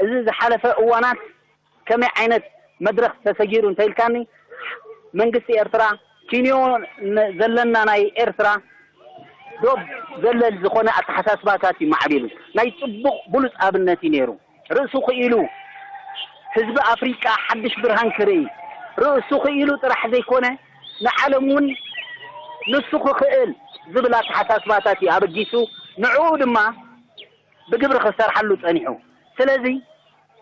እዚ ዝሓለፈ እዋናት ከመይ ዓይነት መድረኽ ተሰጊሩ እንተኢልካኒ መንግስቲ ኤርትራ ኪንዮ ን- ዘለና ናይ ኤርትራ ዶብ ዘለል ዝኾነ ኣተሓሳስባታት እዩ ማዕቢሉ። ናይ ጽቡቕ ብሉጽ ኣብነት እዩ ነይሩ። ርእሱ ክኢሉ ህዝቢ ኣፍሪቃ ሓድሽ ብርሃን ክርኢ ርእሱ ክኢሉ ጥራሕ ዘይኮነ ንዓለም እውን ንሱ ክኽእል ዝብል ኣተሓሳስባታት እዩ ኣበጊሱ ንዕኡ ድማ ብግብሪ ክሰርሓሉ ጸኒሑ። ስለዚ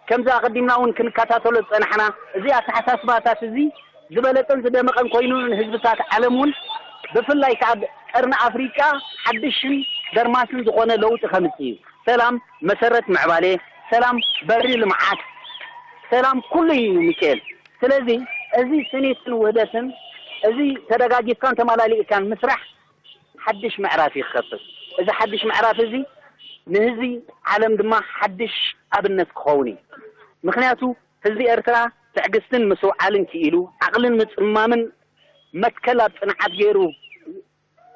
ከምዚ ኣቐዲምና እውን ክንከታተሎ ዝጸናሕና እዚ ኣተሓሳስባታት እዚ ዝበለጸን ዝደመቐን ኮይኑ ንህዝብታት ዓለም እውን ብፍላይ ከዓ ኣብ ቀርኒ ኣፍሪቃ ሓድሽን ደርማስን ዝኾነ ለውጢ ከምፅእ እዩ። ሰላም መሰረት ምዕባሌ፣ ሰላም በሪ ልምዓት፣ ሰላም ኩሉ እዩ ሚካኤል። ስለዚ እዚ ስኒትን ውህደትን፣ እዚ ተደጋጊፍካን ተመላሊእካን ምስራሕ ሓድሽ ምዕራፍ እዩ ክኸፍት። እዚ ሓድሽ ምዕራፍ እዚ ንህዝቢ ዓለም ድማ ሓድሽ ኣብነት ክኸውን እዩ። ምክንያቱ ህዝቢ ኤርትራ ትዕግስትን ምስውዓልን ክኢሉ፣ ዓቕልን ምጽማምን መትከል ኣብ ጽንዓት ገይሩ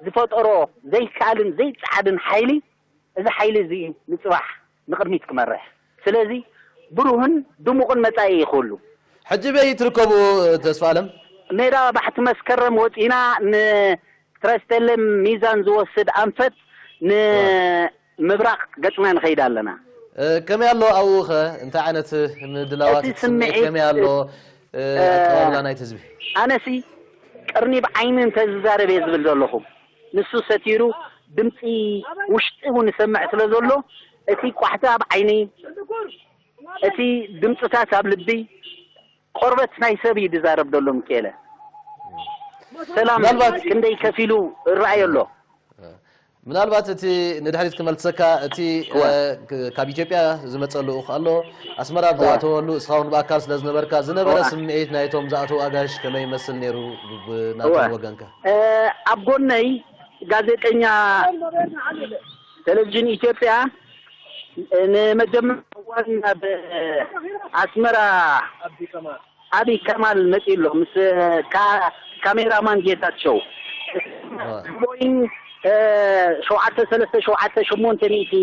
ዝፈጠሮ ዘይከኣልን ዘይጸዓድን ሓይሊ፣ እዚ ሓይሊ እዚ እዩ ንጽባሕ ንቕድሚት ክመርሕ። ስለዚ ብሩህን ድሙቕን መጻኢ እዩ ክህሉ። ሕጂ በይ ትርከቡ ተስፋ ኣለም? ሜዳ ባሕቲ መስከረም ወጺና ንትረስቴሌም ሚዛን ዝወስድ ኣንፈት ንምብራቕ ገጽና ንኸይድ ኣለና። እ፣ ከመይ ኣሎ ኣብኡ ኸ? እንታይ ዓይነት ምድላዋት እቲ እቲ ስምዒት ስምዒት ከመይ ኣሎ? እ፣ እ፣ ኣቀባብላ ናይቲ ህዝቢ? ኣነሲ ቀርኒ ብዓይኒ እንተ ዝዛረብ እየ ዝብል ዘለኹ። ንሱ ሰቲሩ ድምፂ ውሽጢ እውን ይሰምዕ ስለ ዘሎ እቲ ቋሕቲ ኣብ ዓይኒ፣ እቲ ድምፅታት ኣብ ልቢ፣ ቆርበት ናይ ሰብ እዩ ዝዛረብ ዘሎ። ምክኤለ ሰላም ምናልባት ክንደይ ከፊሉ ይረኣዮ ኣሎ። ምናልባት እቲ ንድሕሪት ክመልሰካ እቲ እወ። እ፣ ክ- ካብ ኢትዮጵያ ዝመፀ ልኡኽ ኣሎ ኣስመራ ኣብ እወ። ዝኣተወሉ እስኻ እውን ብኣካል ስለ ዝነበርካ ዝነበረ እወ። ስምዒት ናይቶም ዝኣተዉ ኣጋይሽ ከመይ ይመስል ነይሩ ብ- እወ። ብናቶም ወገንካ? እ፣ ኣብ ጎነይ ጋዜጠኛ ቴሌቪዥን ኢትዮጵያ ንመጀመርያ እዋን ናብ ኣስመራ ኣብይ ከማል መፂኡ ኣሎ ምስ ካ- ካሜራማን ጌታቸው። ቦይንግ ሸውዓተ ሰለስተ ሸውዓተ ሸሞንተ ሚእቲ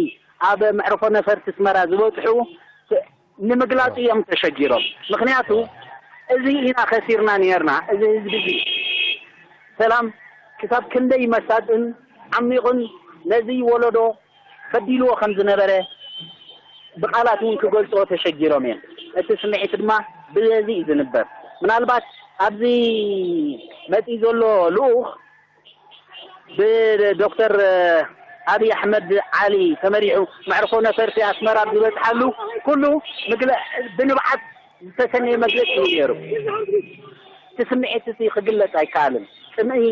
ኣብ መዕርፎ ነፈርቲ ኣስመራ ዝበፅሑ ንምግላፅ እዮም ተሸጊሮም። ምክንያቱ እዚ ኢና ከሲርና ነርና። እዚ ህዝቢ እዚ ሰላም ክሳብ ክንደይ መሳጥን ዓሚቑን ነዚ ወለዶ ፈዲልዎ ከም ዝነበረ ብቃላት እውን ክገልፅዎ ተሸጊሮም እዮም። እቲ ስምዒት ድማ ብዘዚ እዩ ዝንበር። ምናልባት ኣብዚ መፂኡ ዘሎ ልኡኽ ብዶክተር ኣብይ ኣሕመድ ዓሊ ተመሪሑ መዕርፎ ነፈርቲ ኣስመራ ኣብ ዝበፅሓሉ ኩሉ ምግለ- ብንብዓት ዝተሰነየ መግለፂ እዩ ነይሩ። እቲ ስምዒት እቲ ክግለፅ ኣይከኣልን። ፅምኢ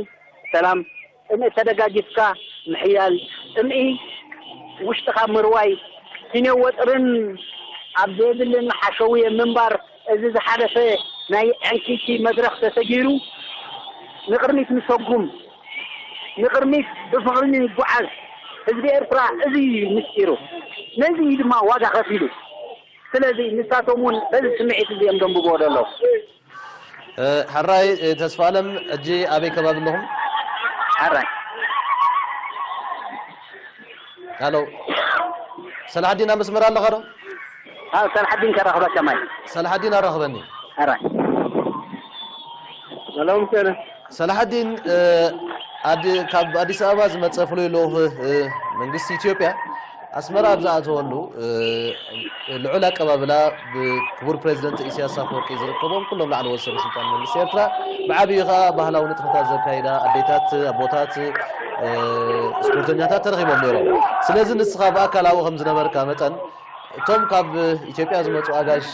ሰላም፣ ፅምኢ ተደጋጊፍካ ምሕያል፣ ፅምኢ ውሽጥኻ ምርዋይ፣ ሲኔ ወጥርን ኣብ ዘይብልን ሓሸውየ ምንባር፣ እዚ ዝሓለፈ ናይ ዕንኪቲ መድረኽ ተሰጊሩ ንቕድሚት ንሰጉም፣ ንቕድሚት ብፍቕሪ ንጓዓዝ። ህዝቢ ኤርትራ እዚ እዩ ምስጢሩ። ነዚ እዩ ድማ ዋጋ ከፊሉ። ስለዚ ንሳቶም እውን በዚ ስምዒት እዚኦም ደንብቦ ዘለዉ። እ፣ ሕራይ፣ እ፣ ተስፋ ኣለም፣ ሕጂ ኣበይ ከባቢ ኣለኹም? ሕራይ። ሃሎ። ሰላሓዲን ኣብ መስመር ኣለኻ ዶ? ኣብ ሰላሓዲን ከራኽበካ ማይ። ሰላሓዲን ኣራኽበኒ። ሕራይ። ሰላም ከነ። ሰላሓዲን፣ እ፣ ኣዲ-፣ ካብ ኣዲስ ኣበባ ዝመጸ ፍሉይ ልኡኽ፣ እ፣ መንግስቲ ኢትዮጵያ ኣስመራ ኣብ ዝኣተወሉ፣ እ፣ ልዑል ኣቀባብላ ብክቡር ፕሬዚደንት ኢሳያስ ኣፈወርቂ ዝርከቦም ኩሎም ላዕለዎት ሰበ ስልጣን መንግስቲ ኤርትራ፣ ብዓብዩ ከኣ ባህላዊ ንጥፈታት ዘካይዳ ኣዴታት፣ ኣቦታት፣ እ፣ ስፖርተኛታት ተረኺቦም ነይሮም። ስለዚ ንስኻ ብኣካል ኣብኡ ከም ዝነበርካ መጠን፣ እቶም ካብ ኢትዮጵያ ዝመጹ ኣጋይሽ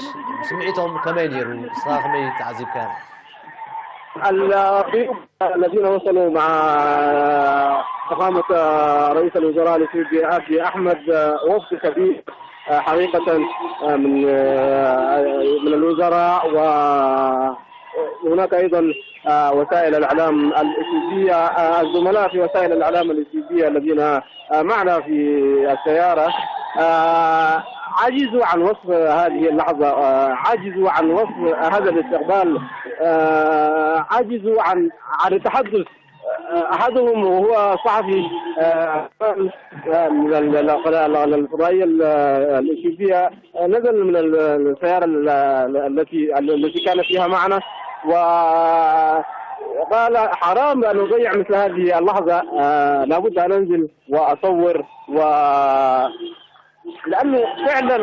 ስምዒቶም ከመይ ነይሩ? ንስኻ ከመይ ተዓዚብካዮም? الضيوف الذين وصلوا مع فخامة رئيس الوزراء الإثيوبي أبي أحمد وفد كبير حقيقة من من الوزراء، وهناك أيضا وسائل الإعلام الإثيوبية، الزملاء في وسائل الإعلام الإثيوبية الذين معنا في السيارة عجزوا عن وصف هذه اللحظة، عجزوا عن وصف هذا الاستقبال، عجزوا عن عن التحدث. أحدهم وهو صحفي، آه، من ال- ال- ال- ال- الفضائية ال- الإثيوبية، آه، نزل من ال- السيارة ال- ال- التي التي كان فيها معنا، وقال: "حرام أن أضيع مثل هذه اللحظة، آه، لابد أن أنزل وأصور." و لأنه فعلًا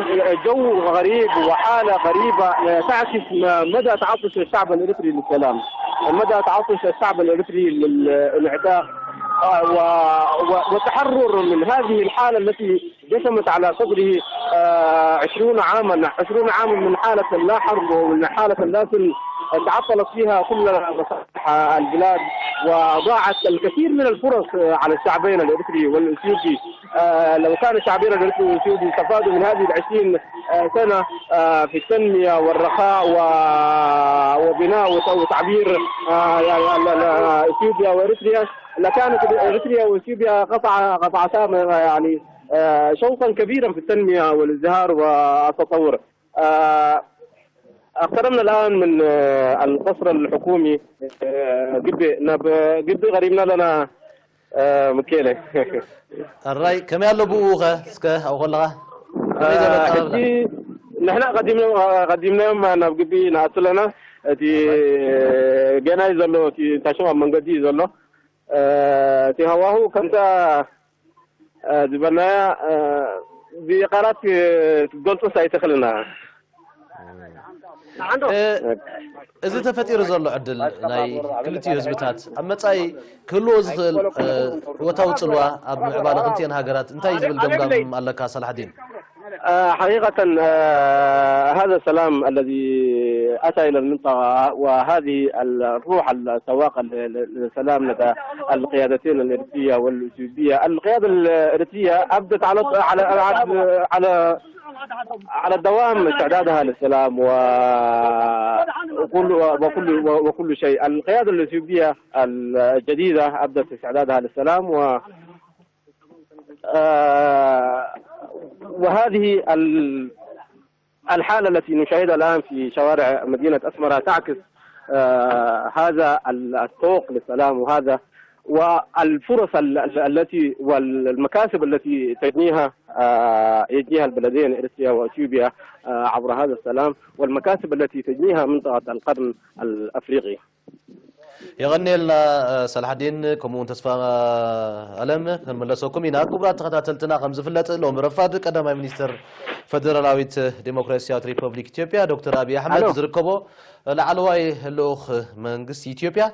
جو غريب وحالة غريبة، آه، تعكس م- مدى تعطش الشعب الإريتري للسلام، مدى تعطش الشعب الإريتري للانعتاق، آه، و- و- والتحرر من هذه الحالة التي جثمت على صدره، آه، عشرون عامًا، عشرون عامًا من حالة لا حرب ومن حالة لا سلم تعطلت فيها كل مصالح البلاد. وضاعت الكثير من الفرص على الشعبين الإريتري والإثيوبي. آه، لو كان الشعبين الإريتري والإثيوبي استفادوا من هذه العشرين سنة، آه، في التنمية والرخاء و-، وبناء وت-، وتعبير، آه، يعني، ال-، ال-، إثيوبيا وإريتريا، لكانت إريتريا وإثيوبيا قطع، قطعتا، يعني، آه، شوطا كبيرا في التنمية والازدهار والتطور. آه، اقتربنا الآن من، آه، القصر الحكومي، آه، قبي، ناب-، قبي غريبنا لنا، آه، مكيلة. ኣራይ ከመይ ኣሎ ብኡ ኸ እስከ ኣብኡ ከለኻ ከመይ ዘሎ ኣቀባብላ ሕጂ ንሕና ቀዲምና ቀዲምናዮም ናብ ግቢ ንኣቱ ኣለና። እቲ ገና እዩ ዘሎ፣ እቲ ታሽም ኣብ መንገዲ እዩ ዘሎ። እቲ ሃዋሁ ከምታ ዝበልናያ ብቃላት ክትገልጾስ ኣይትኽእልና። እዚ ተፈጢሩ ዘሎ ዕድል ናይ ክልቲኡ ህዝብታት ኣብ መጻኢ ክህልዎ ዝኽእል እወታዊ ጽልዋ ኣብ ምዕባለ ክልቲኤን ሃገራት እንታይ ዝብል ገምጋም ኣለካ ሳላሕዲን? حقيقة هذا السلام الذي أتى إلى المنطقة وهذه الروح السواقة للسلام لدى القيادتين الإريترية والإثيوبية. القيادة الإريترية أبدت على على على على الدوام استعدادها للسلام وكل وكل وكل شيء. القيادة الإثيوبية الجديدة أبدت استعدادها للسلام و آه، وهذه ال- الحالة التي نشاهدها الآن في شوارع مدينة أسمرة تعكس آه، هذا ال- الشوق للسلام، وهذا والفرص ال- ال- التي والمكاسب التي تجنيها آه، يجنيها البلدين إريتريا وأثيوبيا آه، عبر هذا السلام، والمكاسب التي تجنيها منطقة القرن الأفريقي. የቐንየልና ሰላሓዲን፣ ከምኡ እውን ተስፋ ኣለም ክንመለሰኩም ኢና። ክቡራት ተኸታተልትና፣ ከም ዝፍለጥ ሎሚ ረፋድ ቀዳማይ ሚኒስትር ፈደራላዊት ዴሞክራሲያዊት ሪፐብሊክ ኢትዮጵያ ዶክተር ኣብይ ኣሕመድ ዝርከቦ ላዕለዋይ ልኡኽ መንግስቲ ኢትዮጵያ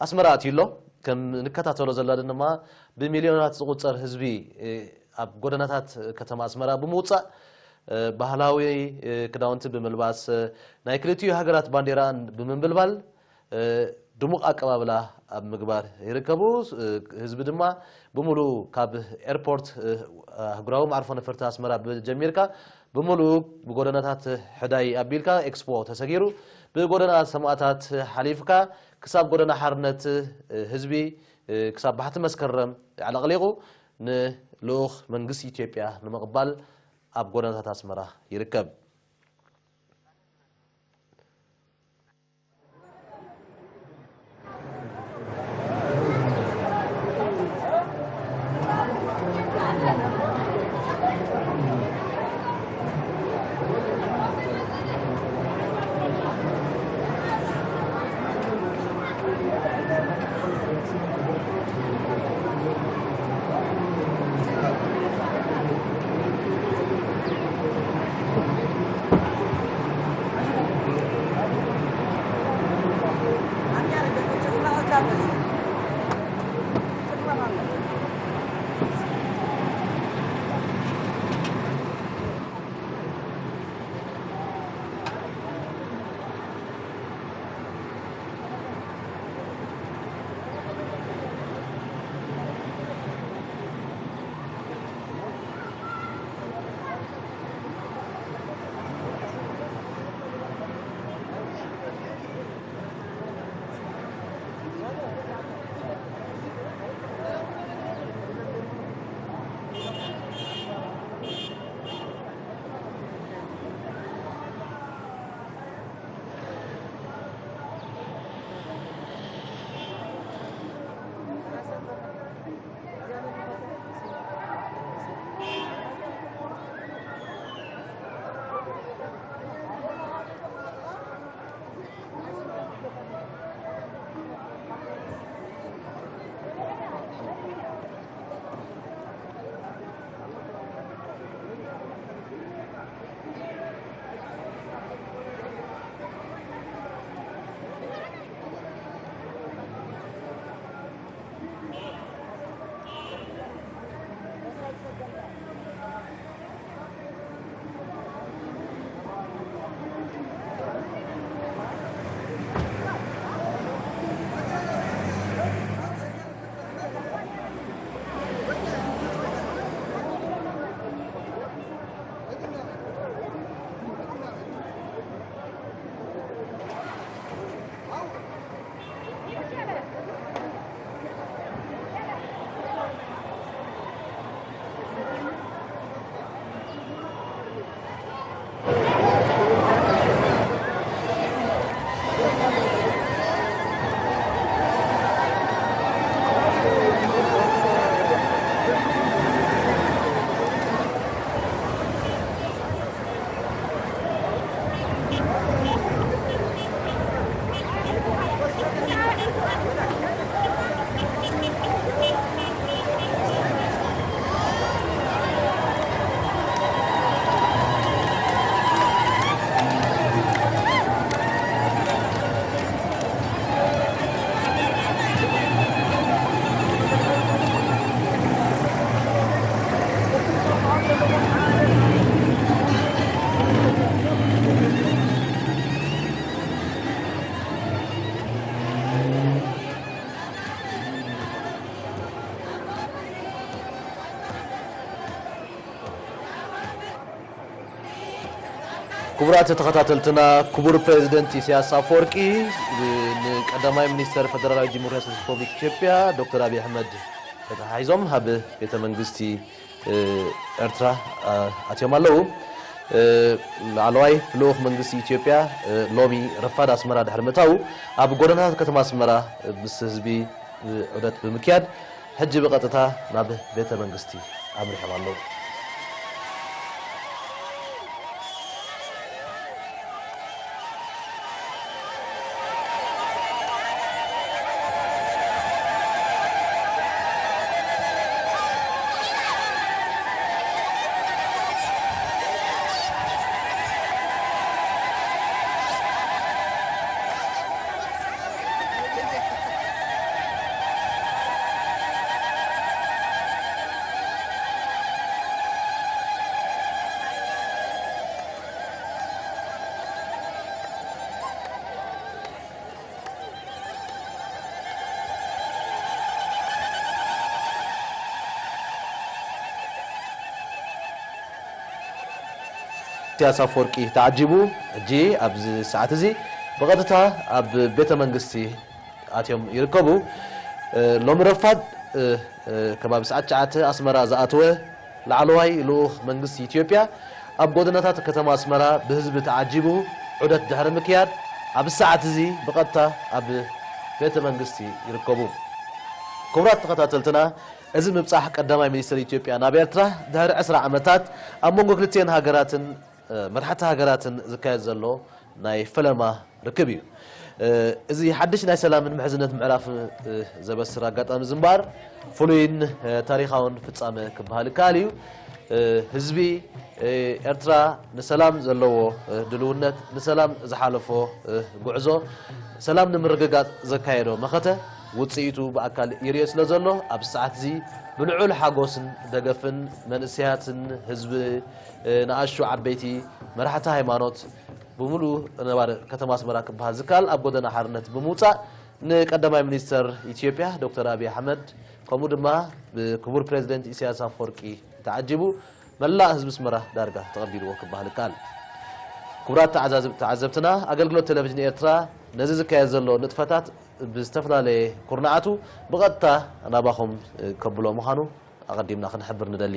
ኣስመራ ኣትዩ ኣሎ። ከም ንከታተሎ ዘለና ድማ ብሚልዮናት ዝቑጸር ህዝቢ ኣብ ጎደናታት ከተማ ኣስመራ ብምውጻእ ባህላዊ ክዳውንቲ ብምልባስ ናይ ክልቲኡ ሃገራት ባንዴራ ብምንብልባል ድሙቕ ኣቀባብላ ኣብ ምግባር ይርከቡ። ህዝቢ ድማ ብምሉኡ ካብ ኤርፖርት ኣህጉራዊ መዓርፎ ነፈርቲ ኣስመራ ጀሚርካ ብምሉኡ ብጎደናታት ሕዳይ ኣቢልካ ኤክስፖ ተሰጊሩ ብጎደና ሰማእታት ሓሊፍካ ክሳብ ጎደና ሓርነት ህዝቢ ክሳብ ባሕቲ መስከረም ኣዕለቕሊቑ ንልኡኽ መንግስቲ ኢትዮጵያ ንምቕባል ኣብ ጎደናታት ኣስመራ ይርከብ። ክቡራት ተኸታተልትና፣ ክቡር ፕሬዚደንት ኢሳያስ ኣፈወርቂ ንቀዳማይ ሚኒስተር ፈደራላዊት ዲሞክራሲያዊት ሪፐብሊክ ኢትዮጵያ ዶክተር ኣብይ ኣሕመድ ተተሓሒዞም ኣብ ቤተ መንግስቲ ኤርትራ ኣትዮም ኣለዉ። ላዕለዋይ ልኡኽ መንግስቲ ኢትዮጵያ ሎሚ ረፋድ ኣስመራ ድሕሪ ምእታዉ፣ ኣብ ጎደናታት ከተማ ኣስመራ ምስ ህዝቢ ዑደት ብምክያድ፣ ሕጂ ብቐጥታ ናብ ቤተ መንግስቲ ኣምሪሖም ኣለዉ። ኢሳያስ ኣፈወርቂ ተዓጂቡ፣ ሕጂ ኣብዚ ሰዓት እዚ ብቐጥታ ኣብ ቤተ መንግስቲ ኣትዮም ይርከቡ። እ፣ ሎሚ ረፋድ፣ እ፣ እ፣ ከባቢ ሰዓት ትሽዓተ ኣስመራ ዝኣተወ ላዕለዋይ ልኡኽ መንግስቲ ኢትዮጵያ፣ ኣብ ጎደናታት ከተማ ኣስመራ ብህዝቢ ተዓጂቡ ዑደት ድሕሪ ምክያድ፣ ኣብዚ ሰዓት እዚ ብቐጥታ ኣብ ቤተ መንግስቲ ይርከቡ። ክቡራት ተኸታተልትና፣ እዚ ምብጻሕ ቀዳማይ ሚኒስተር ኢትዮጵያ ናብ ኤርትራ፣ ድሕሪ ዕስራ ዓመታት ኣብ መንጎ ክልቲኤን ሃገራትን፣ እ፣ መራሕቲ ሃገራትን ዝካየድ ዘሎ ናይ ፈለማ ርክብ እዩ። እ፣ እዚ ሓድሽ ናይ ሰላምን ምሕዝነት ምዕራፍ፣ እ፣ ዘበስር ኣጋጣሚ እዚ እምበኣር፣ ፍሉይን፣ እ፣ ታሪኻውን ፍጻመ ክበሃል ይከኣል እዩ። እ፣ ህዝቢ፣ እ፣ ኤርትራ ንሰላም ዘለዎ፣ እ፣ ድልውነት፣ ንሰላም ዝሓለፎ፣ እ፣ ጉዕዞ፣ ሰላም ንምርግጋጽ ዘካየዶ መኸተ፣ ውጽኢቱ ብኣካል ይርእዮ ስለ ዘሎ፣ ኣብዚ ሰዓት እዚ ብልዑል ሓጎስን ደገፍን መንእሰያትን ህዝቢ፣ እ፣ ንኣሽቱ ዓበይቲ፣ መራሕቲ ሃይማኖት፣ ብምሉእ ነባሪ ከተማ ኣስመራ ክበሃል ዝከኣል ኣብ ጎደና ሓርነት ብምውጻእ ንቀዳማይ ሚኒስተር ኢትዮጵያ ዶክተር ኣብይ ኣሕመድ ከምኡ ድማ ብክቡር ፕሬዚደንት ኢሳያስ ኣፈወርቂ ተዓጂቡ መላእ ህዝቢ ኣስመራ ዳርጋ ተቐቢልዎ ክበሃል ይከኣል። ክቡራት ተዓዛዝብ-፣ ተዓዘብትና፣ ኣገልግሎት ቴሌቪዥን ኤርትራ ነዚ ዝካየድ ዘሎ ንጥፈታት ብዝተፈላለየ ኩርናዓቱ ብቐጥታ ናባኹም ከብሎ ምዃኑ ኣቐዲምና ክንሕብር ንደሊ።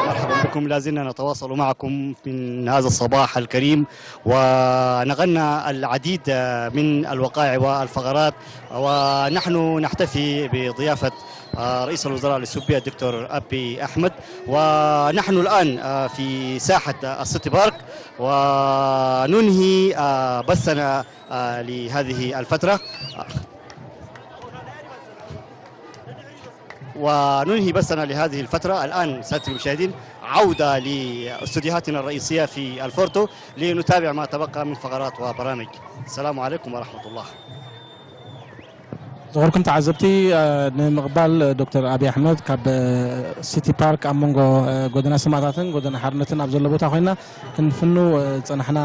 مرحبا بكم، لا زلنا نتواصل معكم من هذا الصباح الكريم، ونقلنا العديد من الوقائع والفقرات، ونحن نحتفي بضيافة رئيس الوزراء الإثيوبي الدكتور أبي أحمد. ونحن الآن في ساحة السيتي بارك، وننهي بثنا لهذه الفترة. وننهي بثنا لهذه الفترة. الآن سادة المشاهدين، عودة لاستوديوهاتنا الرئيسية في الفورتو لنتابع ما تبقى من فقرات وبرامج. السلام عليكم ورحمة الله. ዝኸበርኩም ተዓዘብቲ፣ ንምቕባል ዶክተር ኣብይ ኣሕመድ ካብ ሲቲ ፓርክ ኣብ መንጎ ጎደና ሰማእታትን ጎደና ሓርነትን ኣብ ዘሎ ቦታ ኮይና ክንፍኑ ዝጸናሕና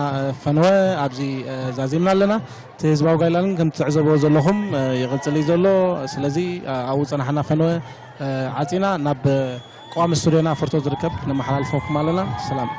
ፈነወ ኣብዚ ዛዚምና ኣለና። እቲ ህዝባዊ ጋይላን ከም ትዕዘብዎ ዘለኹም ይቕጽል እዩ ዘሎ። ስለዚ ኣብኡ ዝጸናሕና ፈነወ ዓጺና ናብ ቀዋሚ ስቱድዮና ፎርቶ ዝርከብ ነመሓላልፈኩም ኣለና። ሰላም።